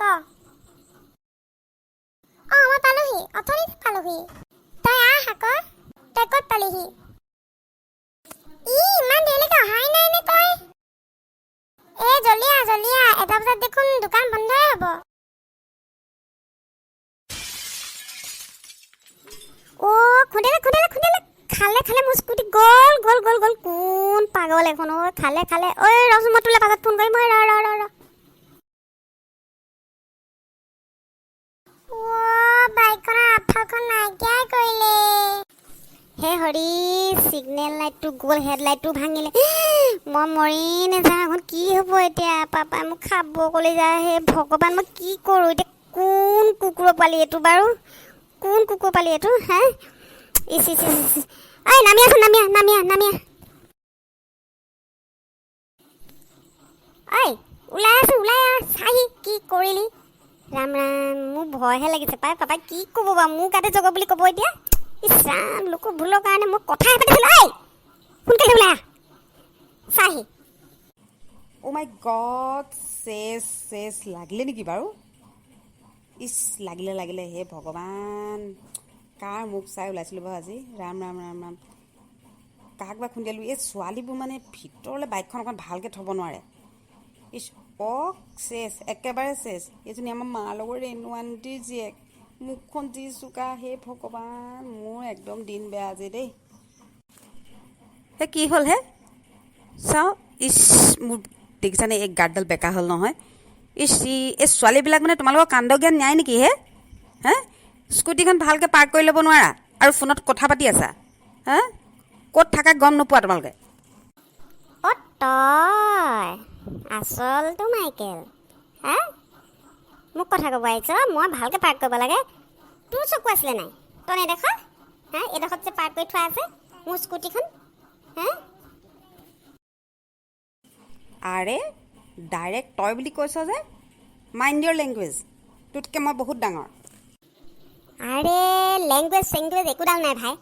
ক। অঁ, মই পালোহি, অথনিতে পালোহি। তই আহ আকৌ। তই ক'ত পালিহি? ই ইমান দেৰিলৈকে অহাই নাই নে তই? এ জল্দি আহ, জল্দি আহ। 1টা বজাত দেখোন দোকান বন্ধই হ'ব। অ' খুন্দিয়ালে, খুন্দিয়ালে, খুন্দিয়ালে, খালে, খালে, মোৰ স্কুটি গ'ল, গ'ল, গ'ল, গ'ল। কোন পাগল এখন? ঐ, খালে, খালে। ঐ ৰচোন, মই তোলৈ পাছত ফোন কৰিম। ঐ ৰ, ৰ, ৰ, ৰ। অ' বাইকখনৰ আগফালখন নাইকিয়াই কৰিলে। হে হৰি, চিগনেল লাইটটো গ'ল, হেডলাইটটো ভাঙিলে। মই মৰি নাযাওঁ এখন, কি হ'ব এতিয়া? পাপাই মোক খাব কলিজা। হে ভগৱান, মই কি কৰোঁ এতিয়া? কোন কুকুৰৰ পোৱালি এইটো বাৰু? কোন কুকুৰ পোৱালি এইটো? হা, ইচ ইচ ইচ ইচ। ঐ নামি আছোন, নামি আহ, নামি আহ, নামি আহ। ঐ ওলাই আছো, ওলাই আহ, চাহি কি কৰিলি। ৰাম ৰাম, মোৰ ভয়হে লাগিছে পাই। পাপাই কি ক'ব বাৰু? মোৰ গাতে জগ বুলি ক'ব এতিয়া। ইছ ৰাম, লোকৰ ভুলৰ কাৰণে মই কথাহে পাতিছিলোঁ। ঐ সোনকালে ওলাই আহ, চাহি। অ' মাই গড, চেচ চেচ, লাগিলে নেকি বাৰু? ইচ, লাগিলে, লাগিলে। হে ভগৱান, কাৰ মুখ চাই ওলাইছিলোঁ বাৰু আজি? ৰাম ৰাম ৰাম ৰাম, কাক বা খুন্দিয়ালোঁ? এই ছোৱালীবোৰ মানে ভিতৰলৈ বাইকখন অকণ ভালকৈ থ'ব নোৱাৰে। ইচ, অ' চেচ, একেবাৰে চেচ। এইজনী আমাৰ মাৰ লগৰ ৰেণু আণ্টিৰ জীয়েক। মুখখন যি চোকা। হে ভগৱান, মোৰ একদম দিন বেয়া আজি দেই। হে, কি হ'ল হে? চাওঁ। ইচ, মোৰ দেখিছানে, এই গাৰ্ডডাল বেকা হ'ল নহয়। ইচ, এই ছোৱালীবিলাক মানে তোমালোকৰ কাণ্ড জ্ঞান নাই নেকি হে? হে, স্কুটিখন ভালকৈ পাৰ্ক কৰি ল'ব নোৱাৰা আৰু ফোনত কথা পাতি আছা? হা, ক'ত থাকা গম নোপোৱা তোমালোকে? অ' তই আচলটো মাইকেল। হা, মোক কথা ক'ব আহিছ? মই ভালকৈ পাৰ্ক কৰিব লাগে, তোৰ চকু আছিলে নাই? তই নেদেখ? হা, এইডোখৰত যে পাৰ্ক কৰি থোৱা আছে মোৰ স্কুটিখন? হা? আৰে, ডাইৰেক্ট তই বুলি কৈছ যে? মাইণ্ড ইয়ৰ লেংগুৱেজ, তোতকৈ মই বহুত ডাঙৰ। আৰে লেংগুৱেজ চেংগুৱেজ একোডাল নাই ভাই,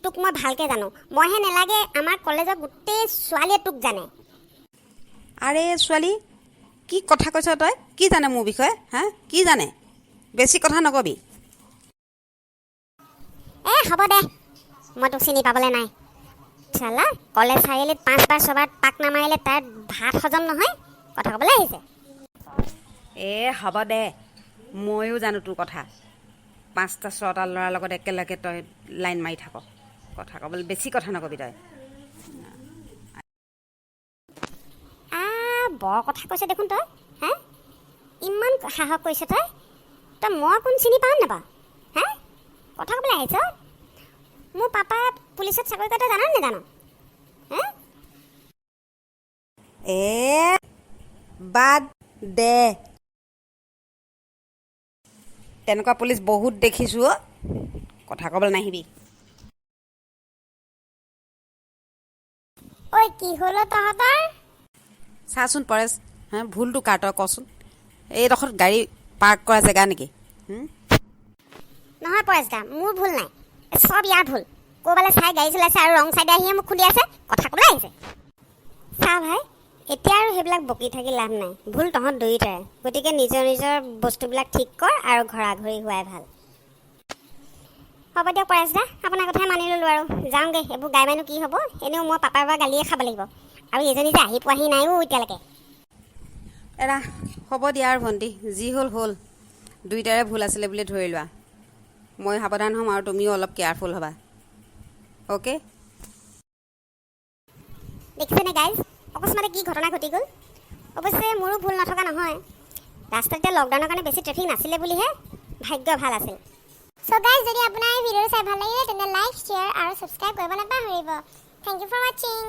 তোক মই ভালকৈ জানো। মইহে নেলাগে, আমাৰ কলেজৰ গোটেই ছোৱালীয়ে তোক জানে। আৰে ছোৱালী, কি কথা কৈছ তই? কি জানে মোৰ বিষয়ে? হা, কি জানে? বেছি কথা নকবি। এ হ'ব দে, মই তোক চিনি পাবলৈ নাই। চালা কলেজ চাৰিআলিত পাঁচবাৰ ছবাৰ পাক নামাৰিলে তাৰ ভাত হজম নহয়, কথা ক'বলৈ আহিছে। এ হ'ব দে, ময়ো জানো তোৰ কথা। 5টা 6টা ল'ৰাৰ লগত একেলগে তই লাইন মাৰি থাক। কথা ক'বলৈ, বেছি কথা নকবি তই। আ বৰ কথা কৈছ দেখোন তই। হা, ইমান সাহস কৰিছ তই? তই মই কোন চিনি পাওঁ নাপাওঁ? হা, কথা ক'বলৈ আহিছ? মোৰ পাপা পুলিচত চাকৰি কৰে, তই জান নেজান? হা? এ বাদ দে, তেনেকুৱা পুলিচ বহুত দেখিছোঁ অ'। কথা ক'বলৈ নাহিবি। ঐ কি হ'ল অ তহঁতৰ? চাচোন পৰেশ, হা, ভুলটো কাৰ তই কচোন? এইডোখৰত গাড়ী পাৰ্ক কৰা জেগা নেকি? নহয় পৰেশ দা, মোৰ ভুল নাই, চব ইয়াৰ ভুল। ক'ৰবালৈ চাই গাড়ী চলাইছে আৰু ৰং চাইডে আহিয়ে মোক খুন্দিয়াইছে, কথা ক'বলৈ আহিছে। চা ভাই, এতিয়া আৰু সেইবিলাক বকি থাকি লাভ নাই। ভুল তহঁত দুয়োটাৰে, গতিকে নিজৰ নিজৰ বস্তুবিলাক ঠিক কৰ আৰু ঘৰা ঘৰি হোৱাই ভাল। হ'ব দিয়ক পৰেশ দা, আপোনাৰ কথাই মানি ল'লোঁ আৰু যাওঁগৈ। এইবোৰ গাই মানো কি হ'ব? এনেও মই পাপাৰ পৰা গালিয়ে খাব লাগিব। আৰু এইজনী যে আহি পোৱাহি নাইও এতিয়ালৈকে। এৰা হ'ব দিয়া আৰু ভণ্টি, যি হ'ল হ'ল, দুইটাৰে ভুল আছিলে বুলি ধৰি লোৱা। মই সাৱধান হ'ম আৰু তুমিও অলপ কেয়াৰফুল হ'বা, অ'কে? দেখিছেনে গাইজ, অকস্মাতে কি ঘটনা ঘটি গ'ল? অৱশ্যে মোৰো ভুল নথকা নহয়। ৰাস্তাত এতিয়া লকডাউনৰ কাৰণে বেছি ট্ৰেফিক নাছিলে বুলিহে ভাগ্য ভাল আছিল। চ' গাইজ, যদি আপোনাৰ এই ভিডিঅ'টো চাই ভাল লাগিলে তেন্তে লাইক, শ্বেয়াৰ আৰু ছাবস্ক্ৰাইব কৰিব নাপাহৰিব। Thank you for watching.